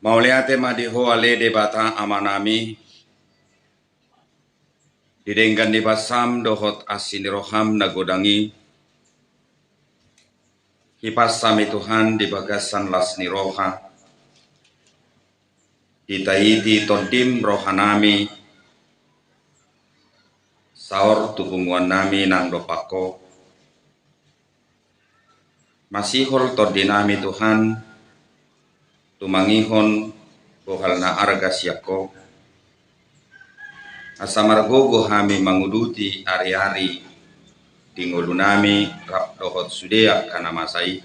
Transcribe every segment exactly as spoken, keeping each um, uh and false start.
Mauliate ma di Ho ale Debata Amanami, di denggan ni basam dohot asi ni roham na godang i, hipas hami Tuhan di bagasan las ni roha, ditaiti tondim rohanami, saor tu punguannami nang dompak Ho. Masihol tondinami Tuhan, tumangihon bohal na arga sian Ho, asa margogo hami manguduti ari-ari di ngolunami rap dohot sude angka na masa i.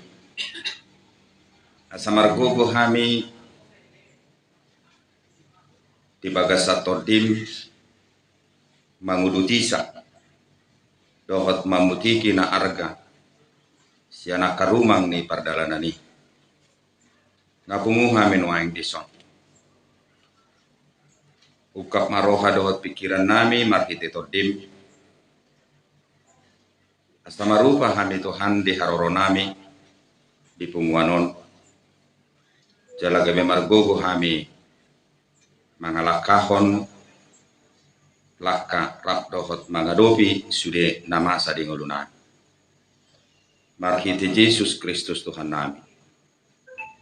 Asa margogo hami di bagasan tondim mangudutisa dohot mamutiki na arga sian angka rumang ni pardalanan i. Nga pungu hami nuaeng dison. Ungkap ma roha dohot pingkirannami marhite tondim, asa marupa hami Tuhan di haroronami di punguan on, jala gabe margogo hami mangalangkahon langka rap dohot mangadopi sude na masa di ngolunami. Marhite Jesus Kristus Tuhannami.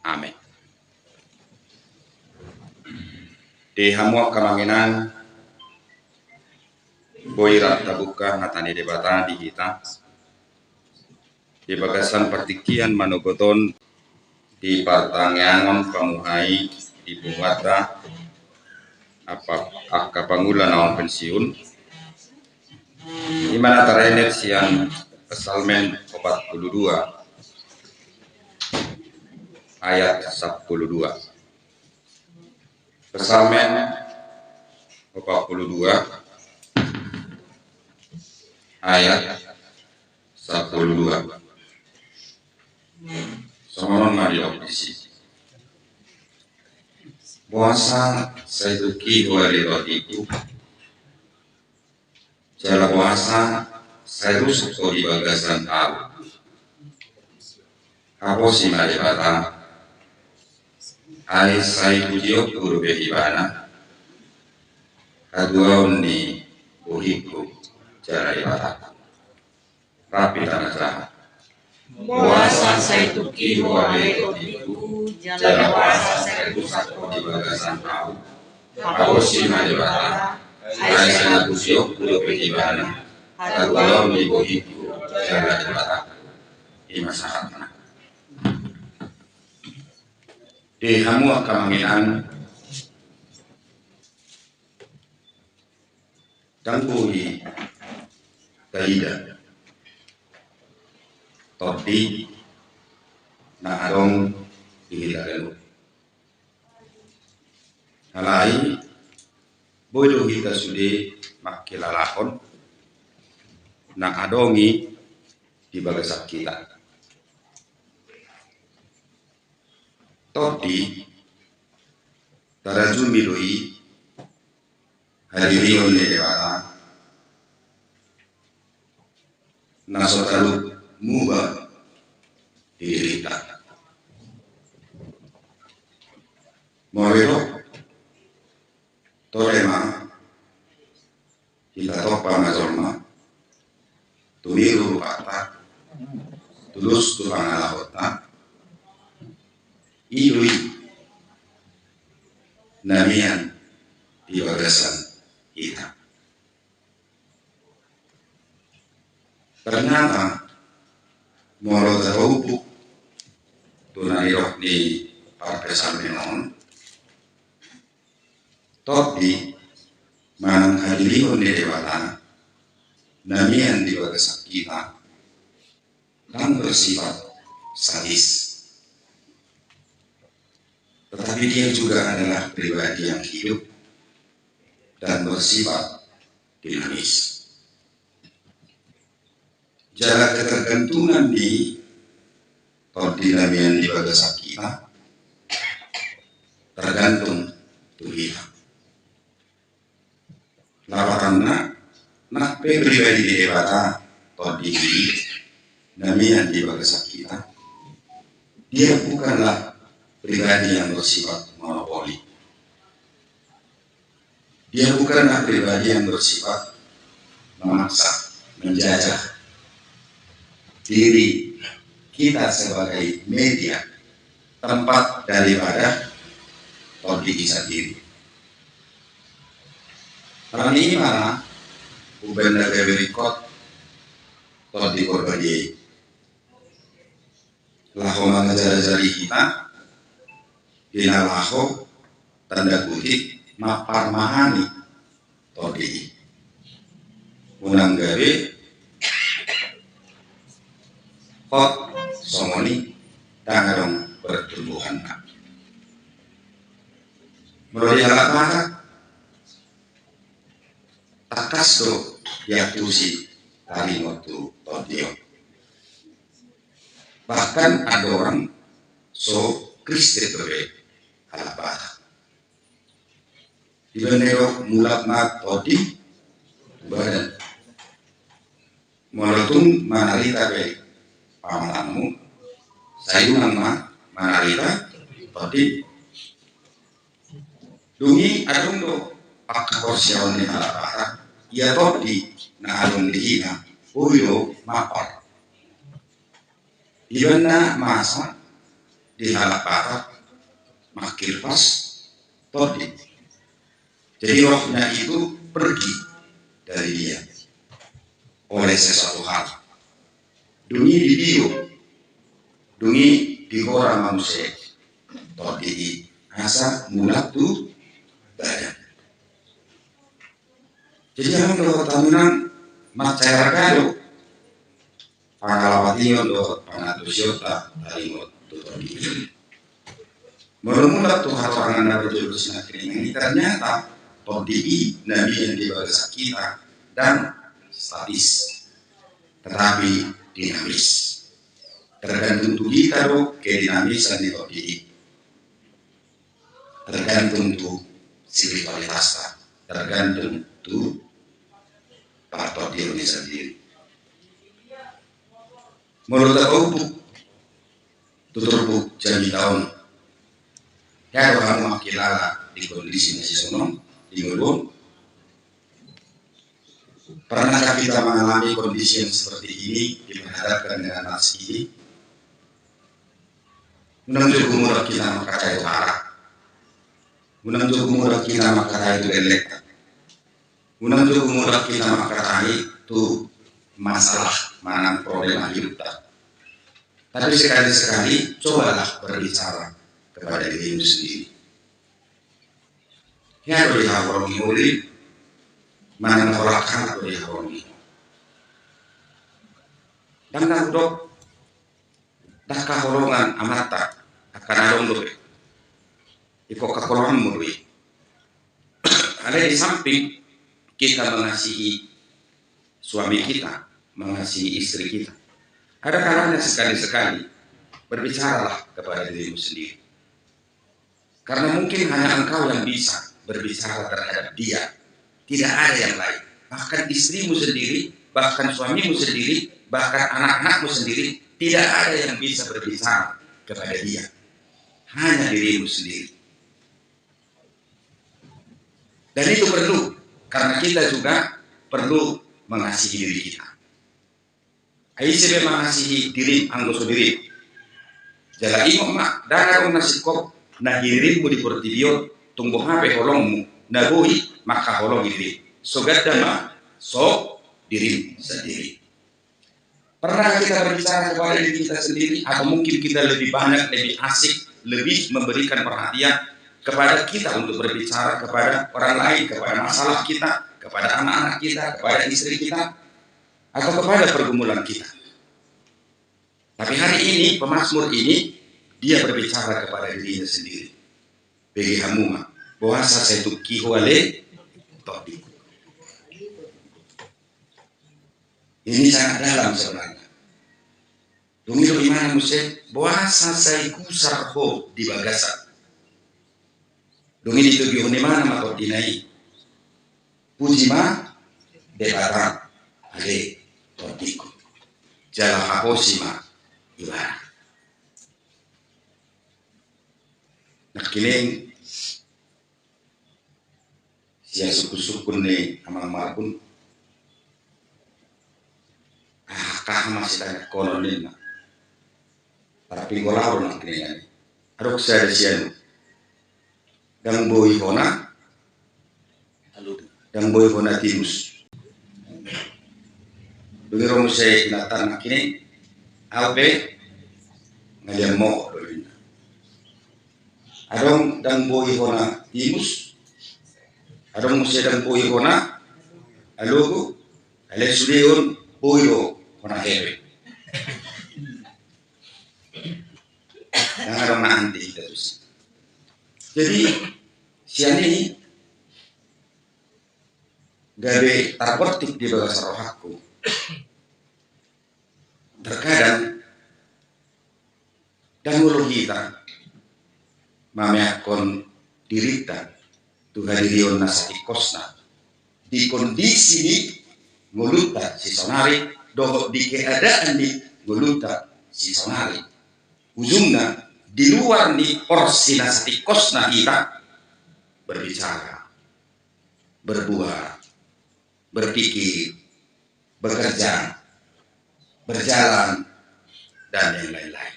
Amen. Di hamu angka amang inang, boi rap tabuka hata ni Debata di hita di bagasan partingkian manogot on, di partangiangan pamuhai di punguanta, angka pangula naung pensiun. I ma na tarende sian Psalmen opat pulu dua ayat sampulu dua. Psalmen opat pulu dua ayat sampulu dua. Songon on ma didok disi: Boasa sai tungki Ho ale tondiku, jala boasa sai rusuk Ho di bagasan ahu? Haposi ma Debata, ai sai hujouonku dope Ibana, hatuaon ni bohingku jala Debataku. Rap hita ma jaha. Boasa sai tungki Ho ale tondiku, jala boasa sai rusuk Ho di bagasan ahu? Haposi ma Debata, ai sai hujouonku dope Ibana, hatuaon ni bohingku jala Debataku. I ma sahatna. Di hamu angka amang inang, ndang boi taida tondi na adong di hita ganup. Alai boi do hita sude mangkilalahon na adong i di bagasan hita. Tondi tarajumi do i hadirion ni Debata na so tarup muba di dirinta. Molo i do, tole ma hita tompa ma jolma, tumiru rupanta, tulus tu pangalahonta, i do i na mian di bagasan hita. Ternyata molo tapaupuk tu na nidok ni parpsalmen on, tondi manang hadirihon ni Debata na mian di bagasan hita ndang bersifat sadis, tetapi dia juga adalah pribadi yang hidup dan bersifat dinamis. Jala ketergantungan ni tondi na mian di bagasan hita tergantung tu hita. Lapatanna, nang pe pribadi ni Debata tondi i na mian di bagasan hita, dia bukanlah pribadi yang bersifat monopoli. Dia bukanlah pribadi yang bersifat memaksa, menjajah diri kita sebagai media, tempat daripada tondi i sandiri. Alani i ma umbahen na gabe ringkot Tondi Porbadia i laho mangajarajari hita, di na laho tanda kutip mamparmahani tondi i. Unang gabe hot songon i ndang adong pertumbuhanna. Molo di halak Batak, tangkas do diantusi taringot tu tondi on. Bahkan adong so Kristen dope halak Batak. Dibaen do mulak ma tondi tu badan. Molo tung manarita pe pamatangmu, sai unang ma manarita tondi. Dung i adong do angka porsiaon ni halak Batak, ia tondi na adong di hita, boi do mampar. Dibaen na masa di halak Batak mangkirpas tondi. Jadi rohnya itu pergi dari dia oleh sesuatu hal. Dung i dibiu, dung i digora ma muse tondi i asa mulak tu badan. Jadi amang dohot inang, mansai arga do pangalapation dohot pangantusionta taringot tu tondi i. Molo mulak tu hatorangan na parjolo sinangkaning i, ternyata tondi i na mian di bagasan hita ndang statis, tetapi dinamis. Tergantung tu hita do kedinamisan ni tondi i. Tergantung tu spiritualitasta, tergantung tu partondion i sandiri. Molo tapaupuk tu turpuk jamita on, hea do hamu mangkilala di kondisi na sisongon on, di ngolu on. Pernahkah kita mengalami kondisi yang seperti ini, diperhadapkan dengan nats ini? Unang jo gumodang hita mangkatai tu hara. Unang jo gumodang hita mangkatai tu lelek. Unang jo gumodang hita mangkatai tu masalah manang problema hidupta. Tapi sekali-sekali cobalah berbicara kepada dirimu sendiri. Hea do dihaholongi ho i, manang holan halak do dihaholongi ho. Ndang na hudok, ndang haholongan amanta, angka na adong dope. Ingkon haholonganmu do i. Alai di samping kita mengasihi suami kita, mengasihi istri kita, ada kalanya sekali-sekali berbicaralah kepada dirimu sendiri. Karena mungkin hanya engkau yang bisa berbicara terhadap dia. Tidak ada yang lain. Bahkan istrimu sendiri, bahkan suamimu sendiri, bahkan anak-anakmu sendiri, tidak ada yang bisa berbicara kepada dia. Hanya dirimu sendiri. Dan itu perlu, karena kita juga perlu mengasihi diri kita. Ai ise pe mangasihi dirim anggo so dirim? Jala ingot ma, ndang adong na singkop na hiririmmu di portibi on, tung boha pe holongmu, na boi mangkaholongi dirim. So ganda ma, so dirim sandiri. Pernah kita berbicara kepada diri kita sendiri, atau mungkin kita lebih banyak, lebih asik, lebih memberikan perhatian kepada kita untuk berbicara kepada orang lain, kepada masalah kita, kepada anak-anak kita, kepada istri kita, atau kepada pergumulan kita? Tapi hari ini, pemazmur ini, dia berbicara kepada dirinya sendiri. Bege hamu ma, boasa sai tungki ho ale tondingku. Ini sangat dalam sebenarnya. Dung i do imana muse, boasa sai gusar ho di bagasan. Dung i ditogihon imana ma tondina i. Puji ma Debata, ale tondingku. Jala haposi ma ibana. Nangkining, sian sungkun-sungkun ni Amang Marbun. Ah, aha ma sitangiangkonon ninna. Parpinggol ahu do nangkiningan i. Adong sada sianu. Ndang boi hona, ndang boi hona timus. Dung i ro muse inanta nangkining, ahu pe mangaliat mohop do ninna. Adong ndang boi hona timus, adong muse ndang boi hona alogo, alai sude on boi do hona hepeng. Ndang adong na anti hita tusi. Jadi sian i gabe tarbortik di bagasan rohangku. Terkadang ndang olo hita mameakkon dirinta tu hadirion na satingkosna di kondisi ni ngolunta sisaonari dohot di keadaan ni ngolunta sisaonari. Ujungna, di luar ni porsi na satingkosna hita berbicara, berbuat, berpikir, bekerja, berjalan, dan yang lain-lain.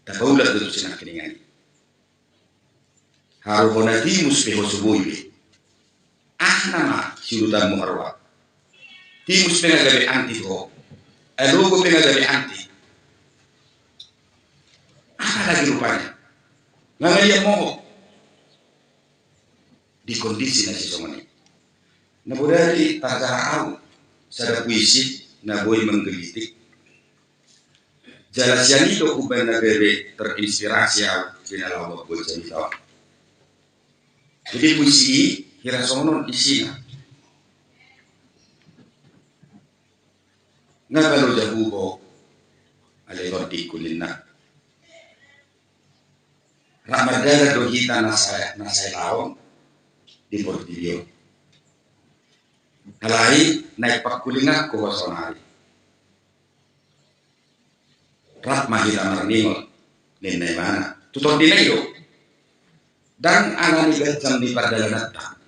Tapaulak do tusi nangkiningan i. Haru hona timus pe ho so boi be. Aha nama siudutanmu haru on? Timus pe nga gabe anti tu ho. Alogo pe nga gabe anti. Apa lagi rupanya? Nga mangaliat mohop. Di kondisi na sisongon i. Na bodari tarjaha ahu sada puisi na boi menggelitik. Jala sian i do umbahen na gabe terinspirasi ahu di na laho mambuat jamita on. Jadi puisi i hira songon on isina. Nga balo jabu ho ale tondingku ninna. Rap mardalan do hita na sae, na sae laon di portibi on. Alai naeng pangkulinganku ho saonari. Rap ma hita marningot ninna imana. Tu tondina i do. Ndang alani ganjang ni pardalananta.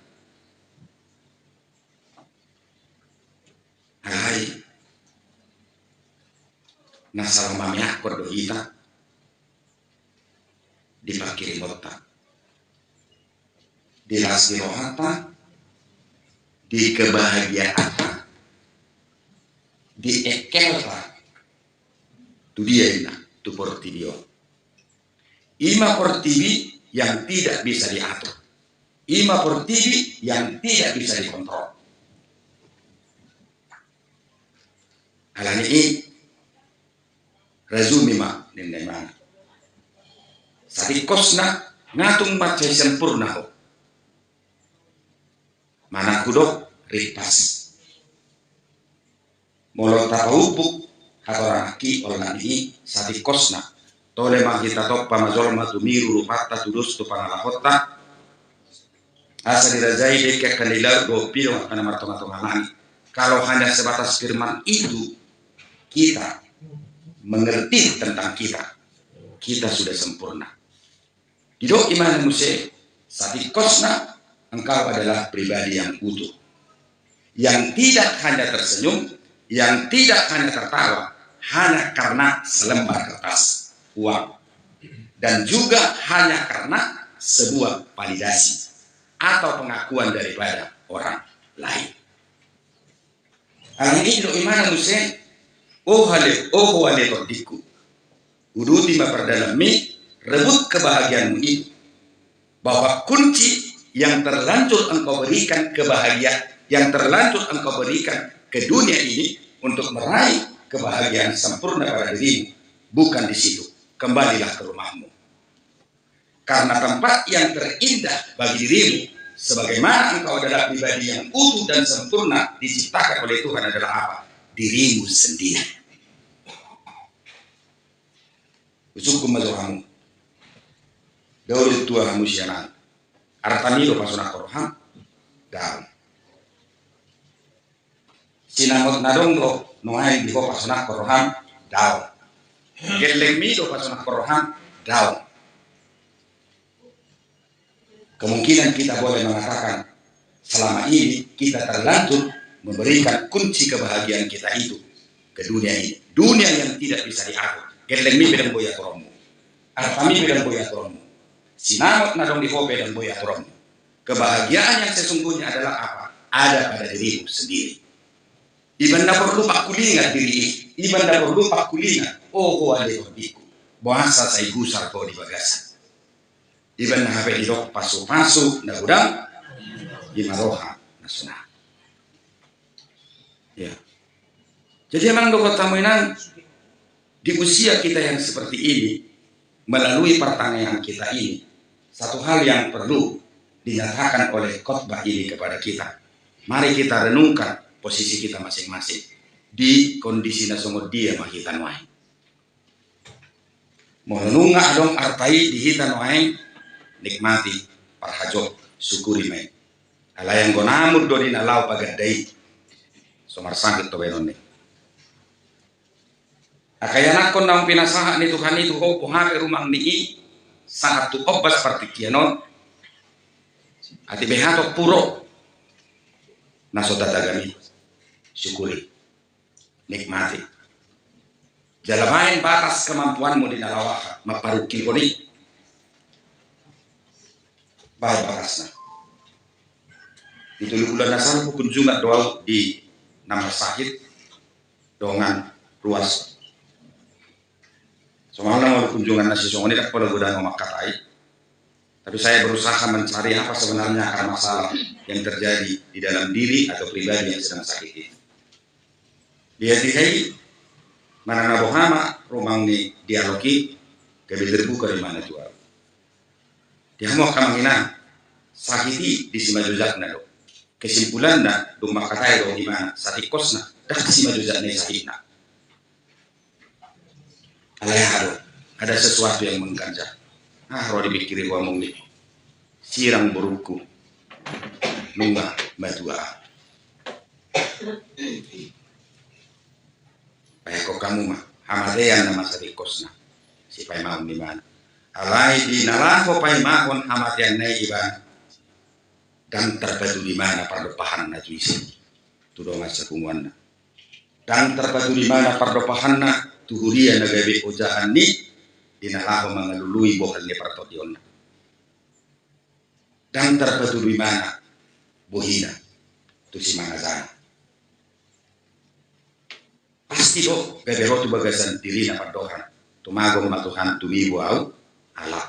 Alai na sala mameakkon do hita di pangkirimanta, di las ni rohanta, di kebahagiaanta, di engkelta. Tu dia inna? Tu portibi on. Ima portibi yang tidak bisa diatur. Ima portibi yang tidak bisa dikontrol. Alani i, rajumi ma ninna imana. Satingkosna nga tung mansai sempurna ho. Manang hudok rimpas. Molo tapaumbuk hatorangan i, olat ni i satingkosna. Tole ma hita tompa ma jolma tumiru rupanta tu dos tu pangalahonta. Asa dirajai dengke angka na di laut dohot pilong angka na martonga-tonga langit. Kalau hanya sebatas firman itu kita mengerti tentang kita, kita sudah sempurna. Didok imana muse, satingkosna engkau adalah pribadi yang utuh, yang tidak hanya tersenyum, yang tidak hanya tertawa hanya karena selembar kertas uang, dan juga hanya karena sebuah validasi atau pengakuan daripada orang lain. Alani i didok imana muse, o ale, o ho ale tondingku, uduti ma pardalanmi, rebut kebahagiaanmu itu. Bahwa kunci yang terlanjur engkau berikan kebahagiaan, yang terlanjur engkau berikan ke dunia ini untuk meraih kebahagiaan sempurna pada dirimu, bukan di situ. Kembalilah ke rumahmu. Karena tempat yang terindah bagi dirimu, sebagaimana engkau adalah pribadi yang utuh dan sempurna, diciptakan oleh Tuhan adalah apa? Dirimu sendiri. Husungkun ma jo hamu. Dao do tua hamu sian ahu. Artami do pasonanghon roham? Daong. Sinamot na adong do nuaeng di ho pasonanghon roham? Daong. Gellengmi do pasonanghon roham? Daong. Kemungkinan kita boleh mengatakan, Selama ini kita terlanjur memberikan kunci kebahagiaan kita itu ke dunia ini. Dunia yang tidak bisa diatur. Gellengmi pe ndang boi aturonmu. Artami pe ndang boi aturonmu. Sinamot na adong di ho pe ndang boi aturonmu. Kebahagiaan yang sesungguhnya adalah apa? Ada pada dirimu sendiri. Iba ndang porlu pangkulingan diri i. Iba ndang porlu pangkulingan. O ho ale tondingku. Boasa sai gusar ho di bagasan. Iba ndang hape didok pasupasu na godang i ma roha na sonang. Ya. Jadi amang dohot hamu inang, di usia kita yang seperti ini, melalui pertanyaan kita ini, satu hal yang perlu dinyatakan oleh khotbah ini kepada kita. Mari kita renungkan posisi kita masing-masing di kondisi na songon dia ma hita nuaeng. Molo nunga adong arta i di hita nuaeng, nikmati, parhajop, syukuri ma i. Alai anggo namur do di na laho paganda i, so marsahit do baenonna i. Angka ianakhon naung pinasahat ni Tuhan i tu ho, boha pe rumang ni i, sahat tu ombas partingkian on, atik beha tong puro na so tatagam i, syukuri. Nikmati. Jala baen batas kemampuanmu di na laho aha, mamparungkilhon i. Baen batasna. Di tolu bulan na salpu kunjungan do au di na marsahit dongan ruas. Somalna molo kunjungan na sisongon i ndang pola godang mangkatai. Tapi saya berusaha mencari apa sebenarnya akar masalah yang terjadi di dalam diri atau pribadi yang sedang sakit itu. Di hatiha i, manang na boha ma rumang ni dialog i, gabe terbuka do imana tu au. Di hamu angka amang inang, sahit i di simanjujungna do. Kesimpulanna, dung mangkatai do imana, satingkosna, ndang simanjujung ni sahitna. Alai aha do, ada sesuatu yang mengganjal. Ah, ro dipikiri ho among ni. Sirang borungku. Nunga matua. Paihut hamu ma, hamatean nama satingkosna. Sipaimaon ni ibana. Alai di na laho paimahon hamateanna i ibana. Ndang tarpatudu imana pardompahanna tu ise. Tu dongan sapunguanna. Ndang tarpatudu imana pardompahanna tu huria na gabe ojahan ni di na laho mangalului bohal ni partondionna. Ndang tarpatudu imana bohina tu simangajana. Pasti do gabe ro tu bagasan dirina pandohan, tumagon ma Tuhan tumibu au ala.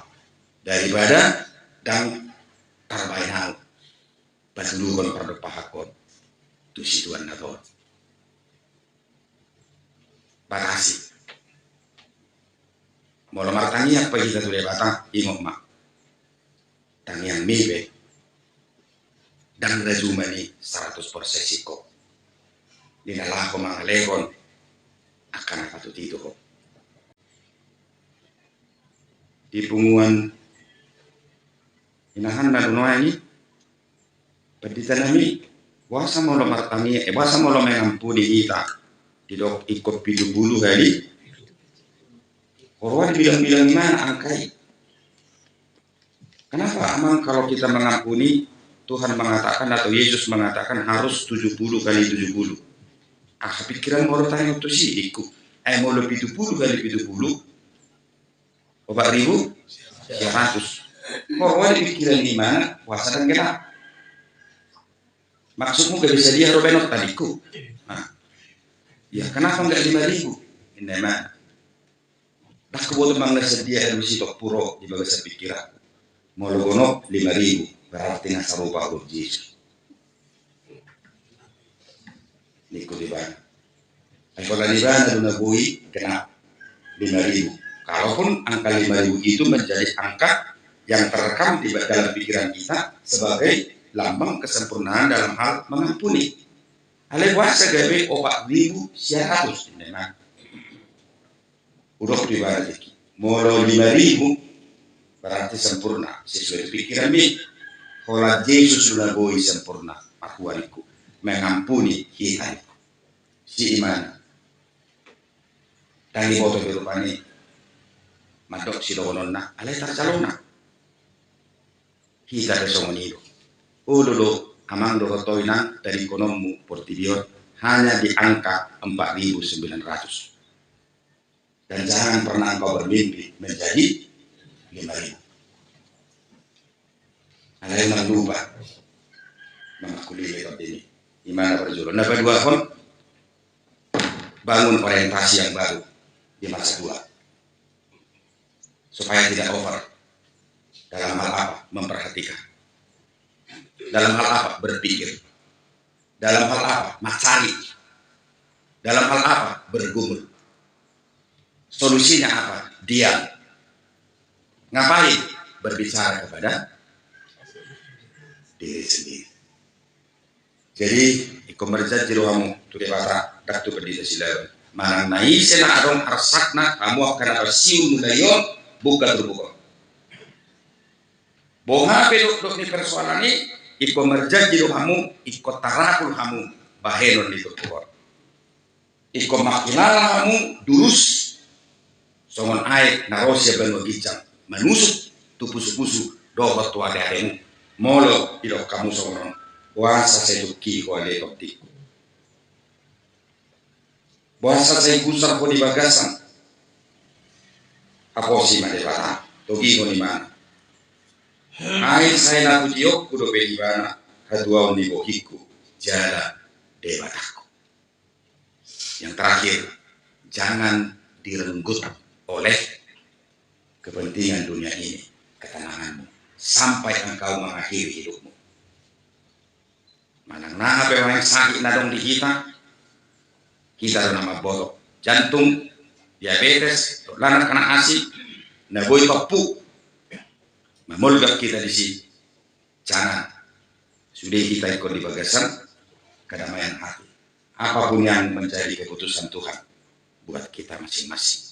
Daripada ndang tarbaen au patuduhon pardompahanhon tu situan na tor. Batasi. Molo martangiang pe hita tu Debata, ingot ma. Tangiangmi pe ndang na jumani saratus persen singkop. Di na laho mangalehon angka na patut i tu ho. Di punguan inahanna do nuaeng i. Pandita nami, boasa molo martangiang, eh, boasa molo mengampuni hita didok ingkon pitu pulu hali? Ho ro dibilang-bilang imana angka i. Kenapa amang kalau kita mengampuni, Tuhan mengatakan atau Yesus mengatakan harus tujuh puluh kali tujuh puluh? Ah, pikiran molo tangiang tu si diku. Eh, molo pitu pulu kali pitu puluh, opat ribu sia ratus. Ho ro di pikiran imana, boasa ndang genap? Maksudmu gabe sadia ro baenonta diku? Nah. Ya, kenapa nggak lima ribu? Inna imana. Ndang huboto manang na sadia alusi tong puro di bagasan pikiranku. Molo gonop lima ribu, berarti na sarupa ho dohot Jesus. Diku ibana. Ai pola ni ibana do na boi genap lima ribu. Kalaupun angka lima ribu itu menjadi angka yang terekam di dalam pikiran kita sebagai lambang kesempurnaan dalam hal mengampuni. Alai boasa gabe opat ribu sia ratus, memang. Hudok tu ibana tingki. Molo lima ribu, berarti sempurna sesuai tu pikiranmi. Holan Jesus do na boi sempurna, marhua diku, mengampuni hita. Si imana. Ndang diboto be rupani mandok sidohononna, alai tarjalona. Hita pe songon i do. Olo do Amang dohot inang, tadingkononmu portibi on hanya di angka empat ribu sembilan ratus. Dan jangan pernah engkau bermimpi menjadi lima ribu. Alai unang lupa mangulahon tondi i. Ima na parjolo. Na paduahon, bangun orientasi yang baru di masa tua. Supaya tidak over. Dalam hal apa? Memperhatikan. Dalam hal apa? Berpikir. Dalam hal apa? Mencari. Dalam hal apa? Bergumul. Solusinya apa? Diam. Ngapain? Berbicara kepada diri sendiri. Jadi, ingkon marjanji do hamu tu Debata, ndang tu pandita Silaban. Manang na ise na adong arsakna, hamu angka na parsium mulai on, buka turpuk on. Boha pe dokdok ni persoalan i, ingkon marjanji do hamu, ingkon tarapul hamu bahenon ni turpuk on. Ingkon mangkilala hamu durus songon aek na ro sian banua ginjang, manusuk tu pusupusu dohot tu ateatemu. Molo didok hamu songon on, boasa sai tungki ho ale tondingku? Boasa sai gusar ho di bagasan? Haposi ma Debata, togihon imana. Ai sai na hujouhon dope ibana hatuaon ni bohingku jala Debatangku. Yang terakhir, jangan direnggut oleh kepentingan dunia ini ketenanganmu sampai engkau mengakhiri hidupmu. Manang na hape manang sahit na adong di hita, hita do na mamboto jantung, diabetes, dohot lanak na asi, na boi tompu. Mamolgap hita disi. Jangan. Sude hita ingkon di bagasan kedamaian hati. Apapun yang menjadi keputusan Tuhan buat kita masing-masing.